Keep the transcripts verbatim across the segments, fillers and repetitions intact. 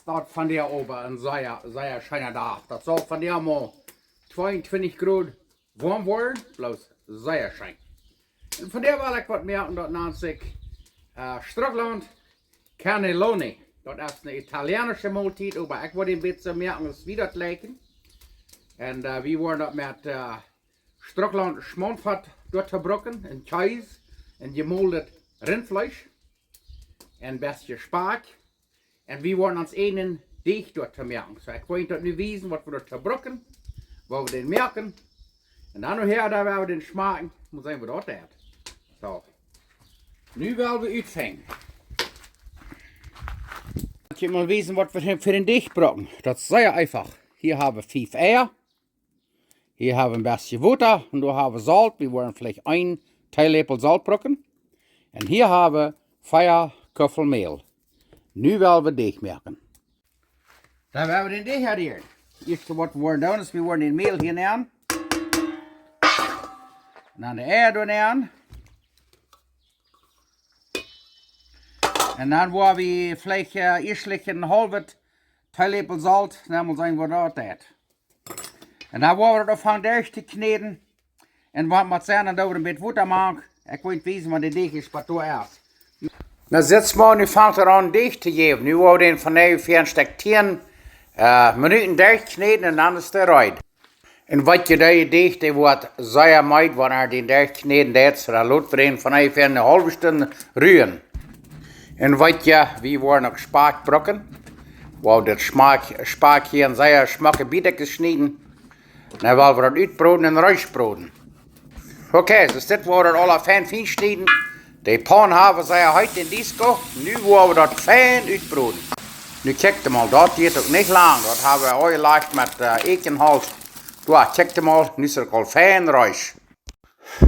Daut vondoag oba een sea, sea scheena Dach. Daut saul vondoag mau tweeuntwintich Grod woam woaren, bloos sea scheen. Un vondoag well ekj waut moaken, daut nant sikj, äh, Strucklaunt Cannelloni. Daut es eene italienische Moltiet, oba ekj wull een bät moaken aus wie daut lieren. Un, äh, wie woaren daut met, äh, Strucklaunt Schmauntfat doatoo brucken, un Kjees, un jemoldet Rintfleesch, un een bät Spakj. Un wie woaren ons eenen Deech doatoo moaken. Soo, ekj well junt daut nu wiesen, waut wie doatoo brucken, woo wie dän moaken. Un dan nohäa, dan woa wie dän schmakjen, mott seenen, woo daut jeit. Soo, nu well wie utfangen. Ekj well wiesen, waut wie fa een Deech brucken. Daut es sea eefach. Hia hab wie fief Eia. Hia hab wie een bät Wota un doa hab wie Solt. Wie woaren veleicht een Teeläpel Solt brucken. Un hia hab wie vea Kuffel Mäl. Nu well wie Deech moaken. Dan woa wie dän Deech hia rieren. Ieeschte, waut wie woaren doonen, es, wie woaren daut Mäl hia nämen. Un dan de Eia doa nämen. Un dan woa wie veleicht, äh, ieescht een haulwet Teeläpel Solt, dan mott seenen, woo daut jeit. Un dan woa wie daut aunfangen derchtokjnäden. Un waut mott sennen, dan doo wie een bät Wota mank. Ekj well junt wiesen, waut de Deech es, waut doa es. Nu sitt mau, nu fangt et aun Deech to jäwen. Nu woa wie dän von onjefäa een Stekj tieen, äh, Minuten derchkjnäden un dan es dee reed. Un waut jie, dee Deech, dee woat sea meed, wan eena dän derchkjnäden deit, soo dan lot wie dän von onjefäa eene haulwe Stund ruen. Un waut jie, wie woaren uk Spakj brucken. Woa wie daut Spakj, Spakj hia en sea schmocke Bietekjes schnieden. Dan woa wie daut utbroden un reesch broden. Okay, soo es dit, woa wie daut aula fein, fein schnieden. De Paun hab wie sea heet, dän Disko. Nu woa wie daut fein utbroden. Nu kjikjt mol, daut diet uk nich lang. Daut hab wie aul jelajcht met, äh, Eakjenholt. Doa, kjikjt mol, nu es et aul fein reesch.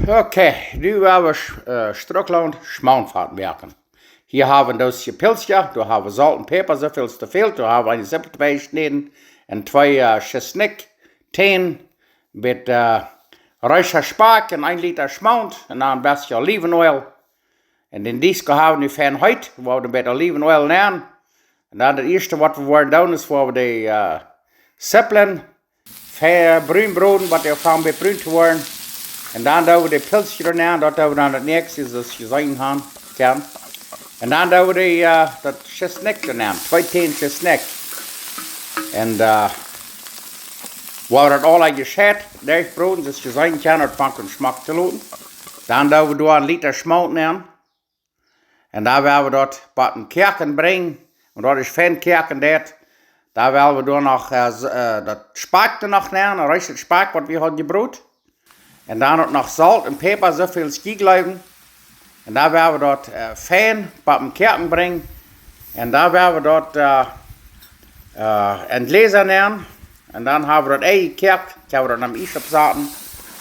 Okay, nu woa wie, äh, Strucklaunt Schmauntfat moaken. Hia hab wie daut Pilzje, doa hab wie Solt un Päpa, soo väl aus to fält. Doa hab wie eene Sippel twei jeschnäden un twee, äh, Tschesnikjtänen, met, äh, reeschen Spakj un een Lita Schmaunt un dan een bät Oliwenoil. Un dän Disko hab wie nu fein heet, woa wie een bät Oliwenoil nämen. Un dan daut ieeschte, waut wie woaren doonen, es, woa wie de, äh, Sipplen fein brun broden, waut dee aunfangen bät brun to woaren. Un dan doo wie de Pilzje doa nämen, daut doo wie dan daut näakjste, soo aus jie jeseenen haben, kjennen. Un dan doo wie de, äh, daut Tschesnikj doa nämen, twee Tän Tschesnikj. Un, äh, woa wie daut aula jescheit derchbroden, soo aus jie seenen kjennen, daut fangt aun schmock to looten. Dan doo wie doa een Lita Schmaunt nämen. Un dan woa wie daut bie daut Koaken brinjen. Un daut es fein koaken deit. Dan woa wie doa noch, äh, s-, äh, daut Spakj doa noch nämen, daut reeschet Spakj, waut wie hauden jebroden. Un dan uk noch Solt un Päpa, soo väl aus jie jleewen. Un dan woa wie daut, äh, fein bie daut Koaken brinjen. Un dan woa wie daut, äh, äh, en Jläsa nämen. Un dan hab wie daut Ei jekoakt, kjenn wie daut aum Iess oppsaten.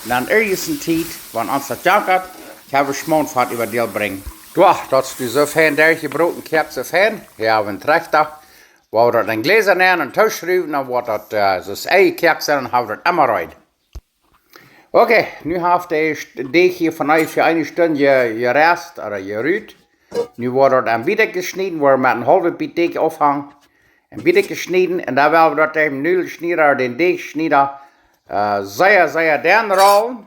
Un dan irjent eene Tiet, wan ons daut jankat, kjenn wie Schmauntfat äwa däl brinjen. Jo, daut es nu soo fein derchjebroden, koakt soo fein. Hia hab wie een Trechta, woa wie daut en Jläsa nämen un tooschruwen, dan woat daut, äh, soo aus Ei jekoakt sent, dan hab wie daut emma reed. Okay, nu haft de St-, Deech hia von onjefäa eene Stund je-, jerest ooda jeruht. Nu woat daut en Bietekjes jeschnäden, woa wie met een haulwet Bät Deech aunfangen. En Bietekjes jeschnäden, un dan woa wie daut dän Nudelschnieda, dän Deechschnieda, äh, sea, sea denn rollen.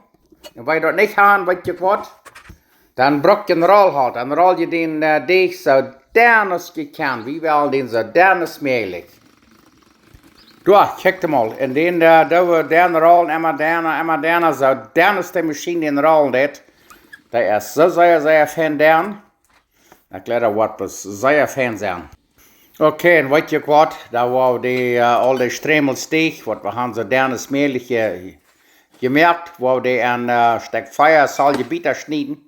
Un wan jie daut nich haben, weet jie waut? Dan bruck jie een Rollholt. Dan roll jie dän, äh, Deech soo denn aus jie kjennen. Wie wellen dän soo denn aus mäajlich. Jo, kjikjt mol. Un dän, äh, doo wie denn rollen, emma denn, emma denn, soo denn aus de Maschien dän rollen deit. Dee es soo sea, sea fein denn. Ekj jleew, daut woat sea fein sennen. Okay, un weet jie waut? Dan woa wie de, äh, aul de Strämels Deech, waut wie haben soo denn aus mäajlich je-, jemoakt, woa wie dee en, äh, Stekj Fia, Salje, Bieta schnieden.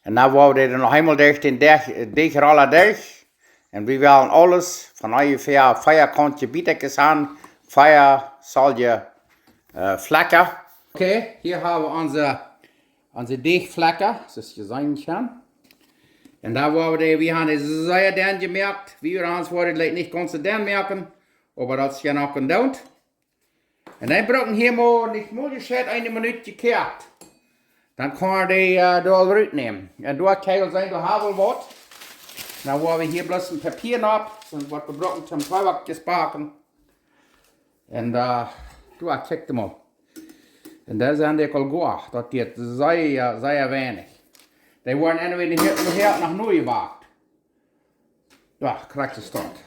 Un dan woa wie dee noch eemol derch dän Deech, Deechrolla derch. Un wie wellen aules von onjefäa vea Kaunt Bietekjes aun, vea Salje, äh, Flakja. Okay, hia hab wie onse, onse Deechflakja, soo aus jie seenen kjennen. Un dan woa wie dee, wie haben dee sea denn jemoakt. Wie haben ons woaren dee nich gaunz soo denn moaken, oba daut es je noch jedoont. Un dan brucken hia mau nich mau jescheit eene Minut jekoakt. Dan kaun wie dee, äh, doa rutnämen. Un doa kaun jie seenen, doa hab wie waut. Dan woa wie hia bloos een Papia opp, soo waut wie brucken toom Tweeback backen. Un, äh, du, kjikj mol. Un doa sent dee aul goa. Daut deit sea, sea weinich. Dee woaren entwäda hia, hia noch nich jebackt. Jo, krakjt soo es daut.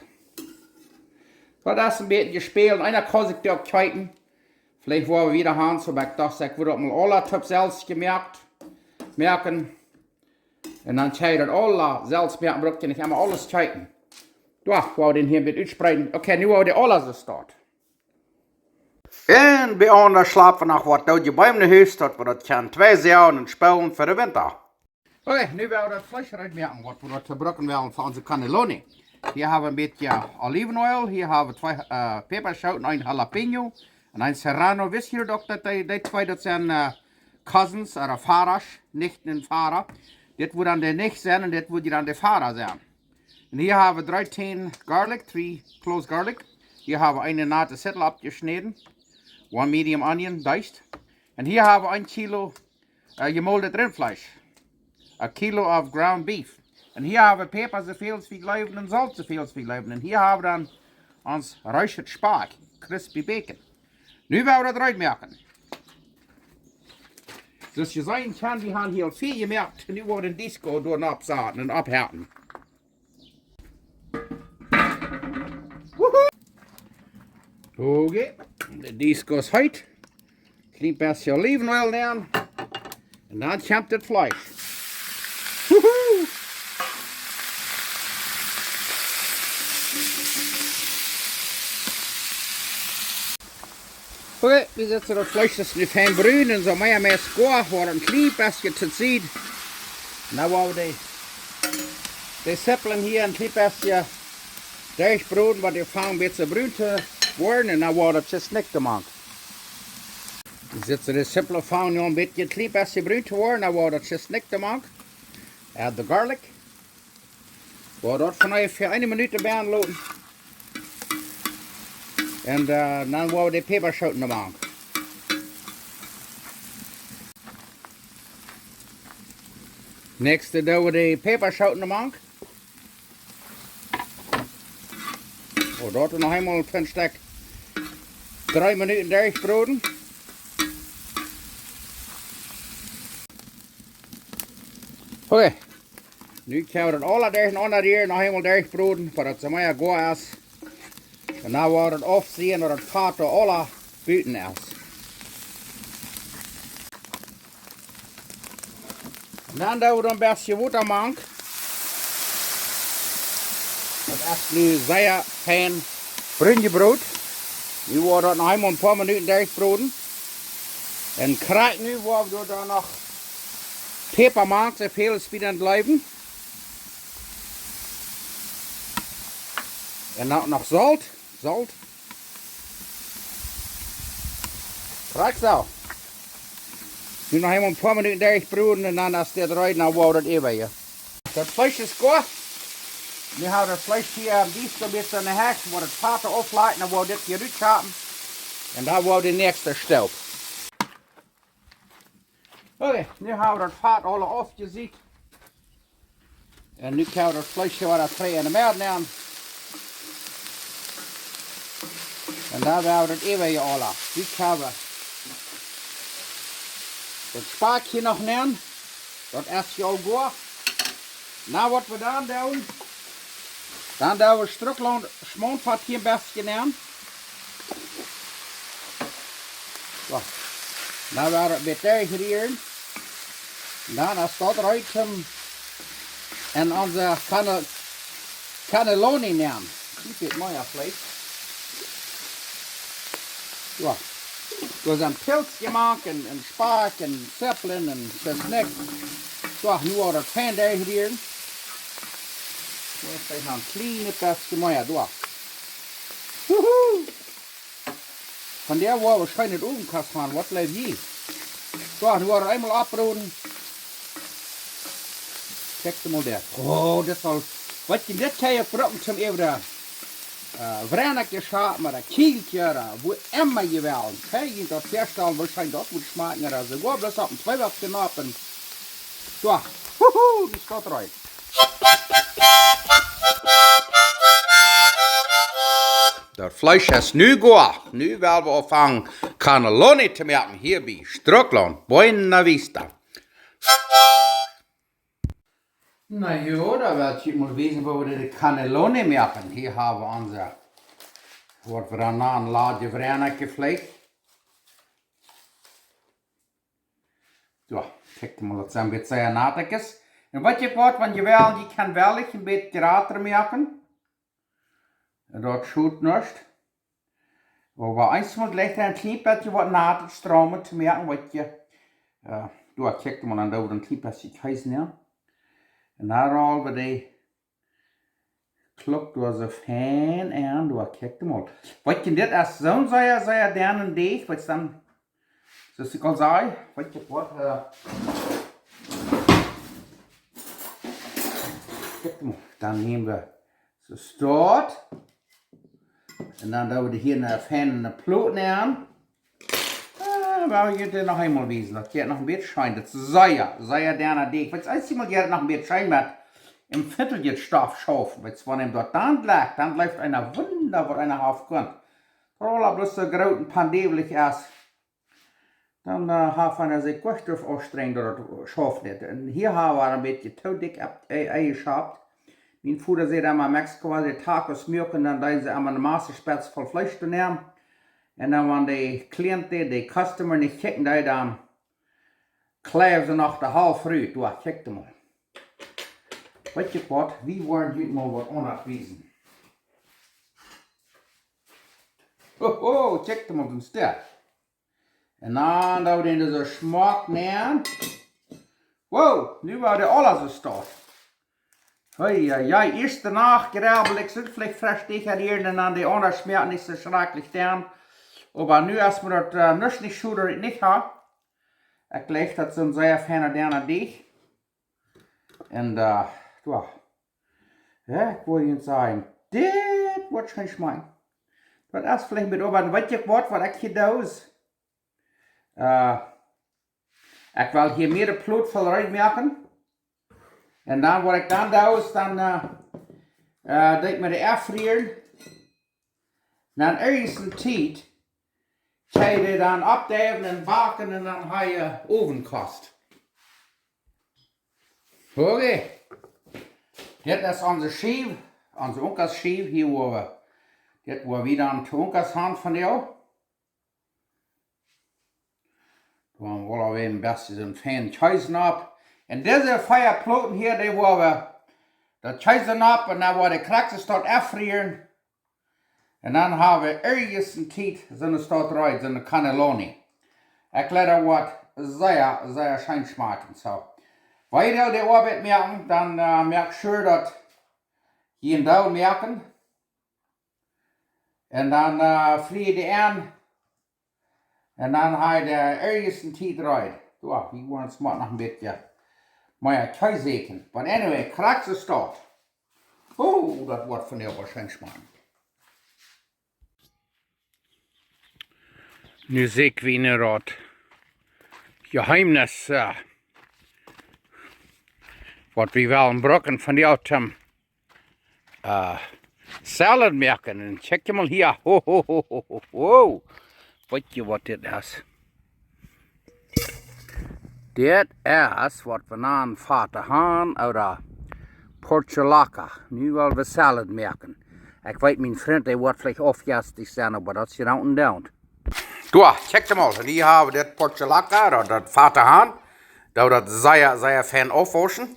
Daut es een bät jespält. Eena kaun sikj dee uk kjeepen. Veleicht woa wie wada han, soo, oba ekj docht, ekj wudd daut mol aula toop selfst jemoakt moaken. Un dan kjenn jie daut aula selfst moaken, bruck jie nich emma aules kjeepen. Jo, woa wie dän hia een bät utspreeden. Okay, nu woa wie dee aula soo stonen. Un bie ons schlapen noch waut doodje Beem enne Hus, daut wie daut kjennen twei Joa un spolen fa dän Winta. Okay, nu woa wie daut Fleesch reed moaken, waut wie daut brucken wellen fa onse Cannelloni. Hia hab wie een bät Olivenöl, hia hab wie twee, äh, Päpaschooten, een Jalapeño un een Serrano. Wist jie daut, daut dee, dee twee, daut sent, äh, Cousins ooda Vadasch, Nichten un Vada. Dit woat dan de Nicht sennen un dit woat dan de Vada sennen. Un hia hab wie dreetieen Garlic, three cloves Garlic. Hia hab wie eene nate Zippel aufjeschnäden. One medium onion, diced. Un hia hab wie een Kilo, äh, jemoldet Rintfleesch. A kilo of ground beef. Un hia hab wie Päpa soo väl aus wie jleewen un Solt soo väl aus wie jleewen. Un hia hab wie dan ons Räuschet Spakj, crispy bacon. Nu woa wie daut reed moaken. Soo aus jie seenen kjennen, wie haben hia väl jemoakt. Nu woa wie dän Disco doa oppsaten un opphetten. Wuhu! Okay, de Disco es heet. Kjlien bät Olivenöl nenn. Un dan kjemt daut Fleesch. Wuhu! Okay, wie setten daut Fleesch nu fein brun un soo mea, mea squash, woat een kjlien bät tosied. Nu woa wie dee, dee Zippel hia een kjlien bät derchbroden, waut dee fangen een bät brun to woaren. Un nu woa wie daut Tschesnikj doamank. Wie setten dee Zippel fangen nu een bät, kjlien bät brun to woaren. Nu woa wie daut Tschesnikj doamank. Add the garlic. Woa daut fa onjefäa eene Minut bränen loten. Un, äh, dan woa wie de Päpaschooten doamank. Näakjste doo wie de Päpaschooten doamank. Oh, daut noch eemol fa een Stekj dree Minuten derchbroden. Okay. Nu kjenn wie daut aula derchenaunda hia noch eemol derchbroden, daut daut soo mea goa es. Un dan woa wie daut aufseenen, daut daut Fat aula buten es. Un dan doo wie een bät Wota mank. Daut es nu sea fein brun jebroden. Nu woa wie daut noch eemol een poa Minuten derchbroden. Un krakjt nu woa wie dan noch Päpa mank, soo väl aus wie dan jleewen. Un dan noch Solt. Solt. Krakjt soo. Nu noch eemol een poa Minuten derchbroden un dan es dit reed, dan woa wie daut äwaje. Daut Fleesch es goa. Nu hab wie daut Fleesch hia een bät soo, bät soo enne Hecht, woa daut Fat auflajcht, dan woa wie dit hia rutschapen. Un dan woa wie de näakjste Stoop. Okay, nu hab wie daut Fat aula aufjesieekjt. Un nu kjenn wie daut Fleesch hia wada trigj enne Medd nämen. Un dan woa wie daut äwaje aula. Nu kjenn wie daut Spakj hia noch nämen. Daut es aul goa. Nu, waut wie dan doonen, dan doo wie Strucklaund Schmauntfat hia een bät nämen. Soo. Nu woa wie daut derchrieren. Un dan es daut reed toom en onse Canne-, Cannelloni nämen. Dit jeit mea Fleesch. Soo. Doa sent Pilz jemoakt un, un Spakj un Zippel un Tschesnikj. Soo, nu woa wie daut fein derchrieren. Soo, veleicht noch een kjlien bät mea, soo. Wuhu! Von dee woa wie scheen Owenkost han, waut jleew jie? Soo, nu woa wie eemol aufbroden. Kjikj mol doa. Oh, dit saul, waut jie dit kjenn brucken toom äwa, äh, Wrenakje schapen, ooda Kjielkje, ooda woo emma jie wellen. Kjenn jie daut väastalen, woo scheen daut woat schmakjen, ooda soo. Woa bloos opp een Tweeback knappen. Soo, wuhu, dee steit reed. Fleesch es nu goa. Nu well wie aunfangen cannelloni to moaken hia bie Strucklaunt, Buena Vista. Na jo, dan well ekj junt mol wiesen, woo wie de cannelloni moaken. Hia hab wie onse, waut wie dan nanen, ladje Wrenakje Fleesch. Jo, kjikj mol, daut sent een bät sea natekjes. Un waut jie woaren, wan jie wellen, jie kjennen wellich een bät jrata moaken. Un daut schot nuscht. Oba eensmol jlikj een kjlien bät waut nat, straumen to moaken, waut jie, jo, doa kjikj mol, dan doo wie een kjlien bät Kjees nenn. Un dan roll wie dee Kluck doa soo fein aun, doa kjikj mol. Waut jie, dit es soon sea, sea dennen Deajch, waut dan, soo aus ekj aul säd, waut jie, waut, äh, kjikj mol, dan näm wie soo daut. Un dan doo wie hia een feine Plot nenn. Äh, well ekj junt noch eemol wiesen. Daut jeit noch een bät scheen. Daut es sea, sea dennen Deajch. Waut es eemol jeit noch een bät scheen met een Viertel Stoff schaufen. Waut es, wan eena daut dan jlikjt, dan blift eena wunda, waut eena haft kunt. Veola bloos soo groot un pendewlich es. Dan, äh, haft eena sikj goot doaräwa aunjestrenjt, daut et schauft nich. Un hia hab wie een bät too dikj opp, äh, enjeschaft. Mien Voda säd emma, Mexiko, wan see Tacos muaken, dan deeden see emma eene Maßspez voll Fleesch doanämen. Un dan, wan de Cliente, de Customer nich kjikjen deed, dan kjleewen see noch de Halft rut. Doa, kjikj mol. Waut jie woaren, wie woaren junt mol waut aundasch wiesen. Ho, ho, kjikj mol, doa steit. Un dan doo wie dän soo schmock nenn. Wow, nu woat dee aul soo stoakj. Hei, hei, hei, ieeschte Nacht jrabbel ekj, sull veleicht fresch dicht hia un dan dee aundre schmoaken nich soo schrakjlich dan. Oba nu es mie daut, äh, nuscht nich schod daut ekj nich hab. Ekj jlikj daut soon sea feina dennen Deajch. Un, äh, jo. Jo, ekj well junt sajen, dit woat scheen schmakjen. Daut es veleicht een bät, oba waut jie woaren, waut ekj hia doo es, äh, ekj well hia mea Plot voll reed moaken. Un dan waut ekj dan doo es, dan, äh, äh, doo ekj mie dee aunfrieren. Dan irjent eene Tiet, kjenn jie dan oppdeiwen un backen un dan hab jie Owenkost. Okay. Dit es onse Schiew, onse Unkas Schiew, hia woa wie, dit woa wie dan to Unkas han vondoag. Dan woa wie een bät soon fein Kjees opp. Un dise vea Ploten hia, dee woa wie daut Kjees opp un dan woa wie de Krakjtes doa aunfrieren. Un dan hab wie irjent eene Tiet soon Stoakj reed, soon cannelloni. Ekj jleew daut woat sea, sea scheen schmakjen. Soo, wan jie de Oabeit moaken, dan, äh, moakt sure daut jie een Deel moaken. Un dan, äh, frie jie dee aun. Un dan hab jie dee irjent eene Tiet reed. Jo, wie woaren ons mau noch een bät mea Kjees säkjen. But anyway, Krakjtes es doa. Oh, daut woat vondoag woarschienlich schmakjen. Nu see wie nu daut Jeheemnis, äh, waut wie wellen brucken von dee Autem äh, Salad moaken. Un kjikj mol hia. Ho, ho, ho. Weet jie waut dit es? Dit es waut wie nanen Fata Han ooda Portulaca. Nu well wie Salad moaken. Ekj weet, mien Frint, dee woat veleicht aufjestich sennen, oba daut es hia uk een Down. Doa, kjikj mol. Un hia hab wie dit Portulaca, daut, daut Fata Han. Daut, daut sea, sea fein aufwauschen.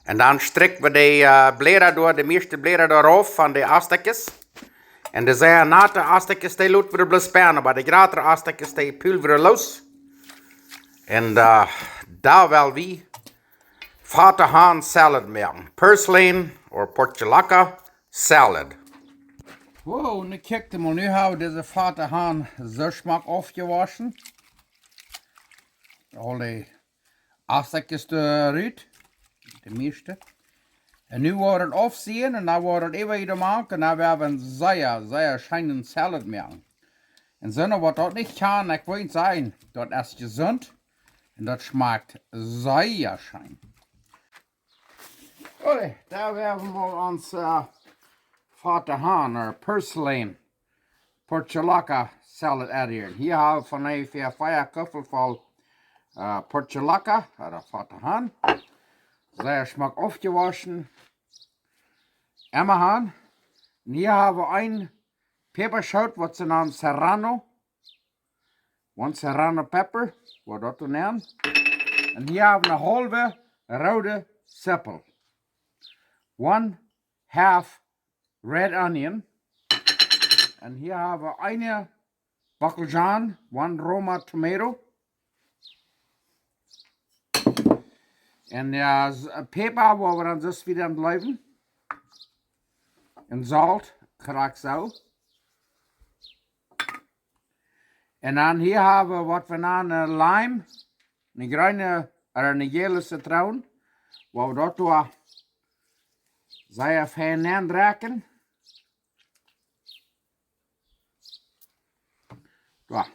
Un dan strikj wie dee, äh, Bläda doa, dee mieeschte Bläda doa rauf von dee Astakjes. Un dee sea nate Astakjes, dee lot wie doa bloos bennen, oba dee jratre Astakjes, dee pul wie doa loos. Un, äh, doa well wie Fata Han Salad moaken. Purslane or portulaca salad. Wow, nu kjikj mol, nu hab wie dise Fata Han soo schmock aufjewauschen. Aul dee Astakjes doa rut, dee mieeschte. Un nu woa wie daut aufsieen un dan woa wie daut äwa hia moaken un dan woa wie een sea, sea scheenen Salad moaken. Un soone waut daut nich kjanen, ekj well junt sajen, daut es jesunt un daut schmakjt sea scheen. Okay, doa woa wie mol ons, äh, Fata Han, äh, Purslane Portulaca Salad adderen. Hia hab wie von onjefäa fief Kuffel voll äh, Portulaca, ooda Fatahan. Sea schmock aufjewoschen. Emma han. Un hia hab wie een Päpaschoot, waut see nanen Serrano. One Serrano pepper, waut daut dan nanen. Un hia hab wie eene haulwe roode Zippel. One half red onion. Un hia hab wie eene Bockelzwiebel, one Roma tomato. Un äh, s- äh, Päpa, woa wie dan soo wieda aun bliewen. Un Solt, krakjt soo. Un dan hia hab wie waut wie nanen Lime, eene jreene, ooda eene jäle Zitroon. Woa wie daut doa sea fein aundrekjen. Doa.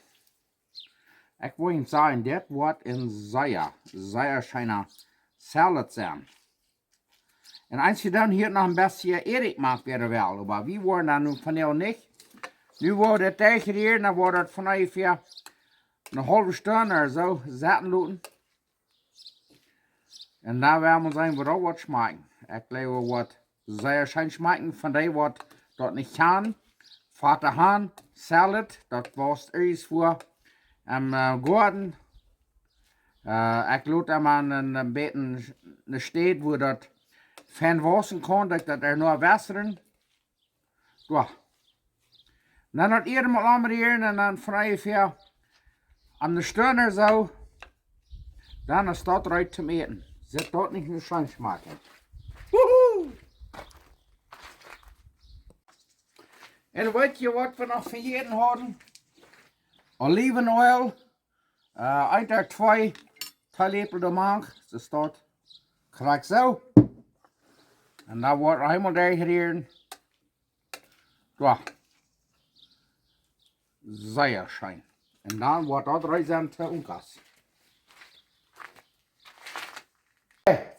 Ekj woa junt sajen, dit woat een sea, sea scheena Salad sennen. Un eenje doonen hia noch een bät Ädikj mank, wäa well, oba wie woaren dan nu vondoag nich. Nu woa wie dit Deajch hia, dan woat daut von onjefäa eene haulwe Stund ooda soo setten loten. Un dan woa wie seenen, woo daut woat schmakjen. Ekj jleew, daut woat sea scheen schmakjen. Von dee waut daut nich kjanen, Fatahan Salad, daut wausst ieescht ver em äh, Goaden. Äh, ekj lot am aun een, een bät eene Städ, wua daut fein wausen kaun, daut daut ea noch wässren. Doa. Dan daut ieescht mol aunrieren un dan von onjefäa aun de Stund ooda soo. Dan es daut reed toom äten. Sitt daut nich een scheen Schmack? Wuhu! Un weet jie, waut wie noch vejäten hauden? Olivenöl. Äh, een ooda twee Teeläpel doa mank. Daut steit krakjt soo. Un dan woa wie eemol derchrieren. Doa. Sea scheen. Un dan woat daut reed sennen fa Unkas.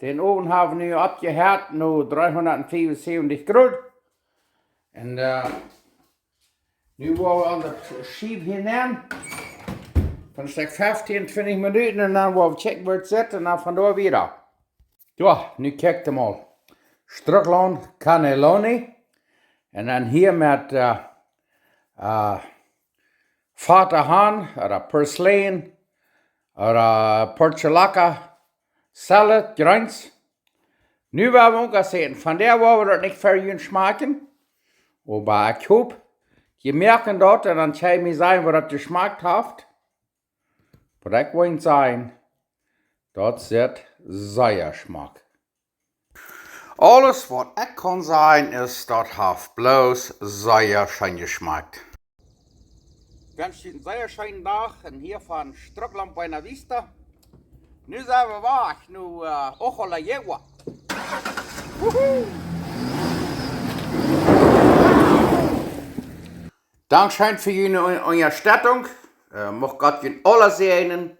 Dän Owen hab wie nu oppjeheet, nu dreehundatfiefunsäwentig Grod. Un äh, nu woa wie aun de Schiew hia nämen. Von Stekj feftieen, twintich Minuten un dan woa wie checken, woo et sitt un dan von doa wieda. Jo, nu kjikjt mol. Strucklaunt Cannelloni. Un dan hia met äh, äh, Fatahan ooda Purslane ooda Portulaca Salad, Greens. Nu woa wie uk seenen. Von dee woa wie daut nich fa junt schmakjen. Oba ekj hop, jie moakjen daut un dan kjenn jie mie sajen, woo daut jeschmakt haft. Waut ekj well sajen, daut sitt sea schmock. Aules waut ekj kaun sajen es, daut haft bloos sea scheen jeschmakt. Wensch junt een sea scheenen Dach un hia von Strucklaunt Buena Vista. Nu sent wie wajch, nu äh, Ojo La Yegua. Wuhu! Dankscheen fa june Un- Unjastettunk. Äh, mucht Gott junt aula säajnen.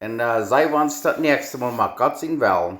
Un äh, seenen wie ons daut näakjste Mol met Gott sienen Wellen.